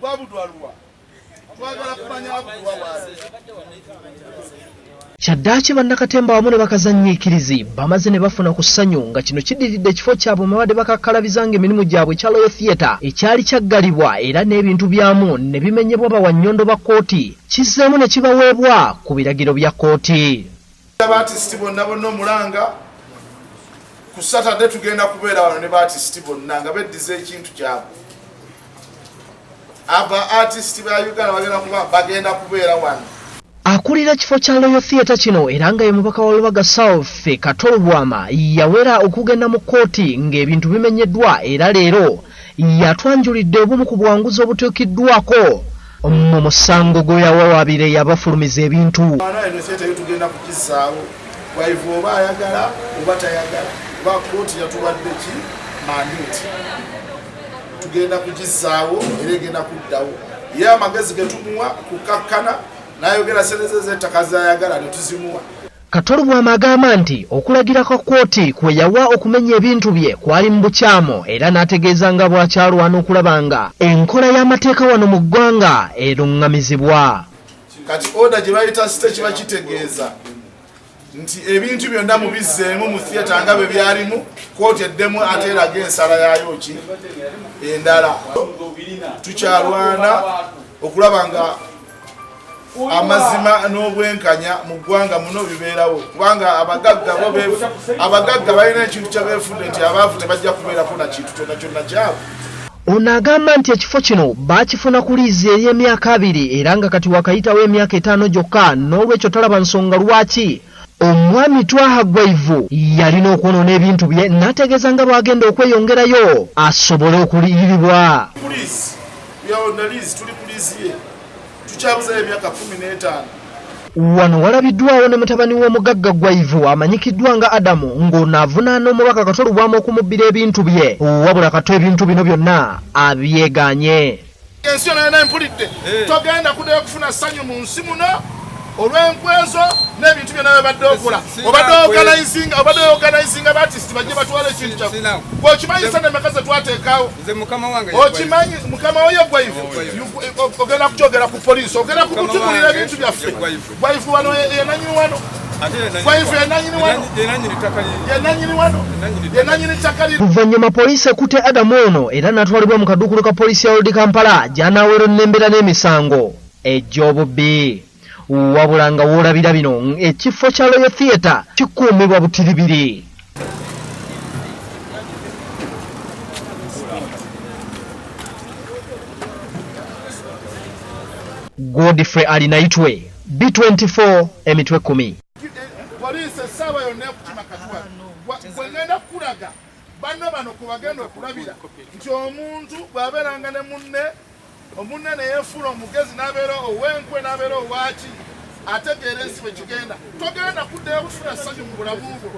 Gwabudwaluwa twagala kumanya Abduwa waali. Kyaddaaki bannakatemba wamu ne bakazannyiikirizi bamaze ne bafuna ku ssanyu nga kino kiddiridde ekifo kyabwe mwe babadde bakakkalabiza ng'emirimu gyabwe ekya Royal Theatre ekyali kyaggalibwa era n'ebintu byamu ne bimenyebwa bawannyondo ba kkooti kizzeemu ne kibaweebwa ku biragiro bya kkooti. Ba artist bonna bonna omulanga ku Saturday tugenda kubeera wano ne ba artist bonna nga beddiza ekintu kyabwe. Aba artist ba Uganda bagenda kuba bagenda kubeera wano. Akulira kifo kya Royal Theatre kino era nga ye mubaka wa Lubaga South, Kato Lubwama, yawera okugenda mu kkooti ng'ebintu bimenyeddwa era leero yatwanjulidde obumu ku buwanguzi obutuukiddwako mu musango gwe yawawaabira eyabafulumiza ebintu. Eno theatre yo tugenda kugizaawo waivu oba ayagala oba tayagala, oba kooti yatuwadde ki mandate, tugenda kugizaawo era egenda kuddawo. Ye amagezi getumuwa kukakkana n'ayogera sente ze z'ettaka zayagala ne tuzimuwa. Kato Lubwama agamba nti okulagira kwa kkooti kwe yawa okumenya ebintu bye kwali mu bukyamu era n'ategeeza nga bw'akyalwana okulaba nga enkola y'amateeka wano mu ggwanga eruŋŋamizibwa. Kati order gye bayita stay kiba kitegeeza nti ebintu byonna mubizzeemu mu theatre nga bwe byalimu, kooti eddemu ate eraga ensala yaayo ki endala. Tukyalwana okulaba nga amazima n'obwenkanya mu ggwanga muno bibeerawo, kubanga abagagga bo abagagga balina ekintu kyabeefudde nti abaavu tebajja kubeerako na kintu kyonna kyonna kyabwe. Ono agamba nti ekifo kino baakifuna ku liizi ey'emyaka 20 era nga kati wakayitawo emyaka 5 gyokka, n'olwekyo talaba nsonga lwaki omwami Twaha Gwaivu yalina okwonoona ebintu bye, n'ategeeza nga bw'agenda okweyongerayo asobole okuliyirirwa. Ku lease, we are on the lease, tuli ku lease ye tukyabuzayo emyaka 15. Wano walabiddwawo ne mutabani w'omugagga Gwaivu amanyikiddwa nga Adamu, ng'ono avunaana omubaka Kato Lubwama okumubbira ebintu bye, wabula Kato ebintu bino byonna abyegaanye. Ensi yonna yonna empulidde, togenda kuddayo kufuna ssanyu mu nsi muno olw'enkwezo n'ebintu byonna byobadde okola. Obadde organizinga ba artist bajje batwala ekintu kyaffe. Gwe okimanyi sente meka ze twateekawo? Okimanyi mukama wo ye Gwaivu? Ogenda kukyogera ku poliisi, ogenda kubutumulira ebintu byaffe. Gwaivu wano yenanyini wano, Gwaivu yenanyini wano, yenanyini wano, yenanyini ttaka lino. Oluvannyuma poliisi ekutte Adamu ono era n'atwalibwa mu kaduukulu ka poliisi ya Old Kampala gy'anaawera nnembera n'emisango egy'obubbi. Wabula nga woolabira bino, ekifo kya Royal Theatre kikuumibwa butiribiri. Godfrey Alinaitwe, B24, emitwe 10. Poliisi essaawa yonna ekukima katwala. Gwe ngenda kukulaga banno bano kwe bagenda okulabira nti omuntu bw'abeeranga ne munne, omunne neyeefuula omugezi n'abeera ow'enkwe n'abeera owaaki, ategeera ensi bwe kigenda, togenda kuddayo kufuna ssanyu mu bulamu bwo.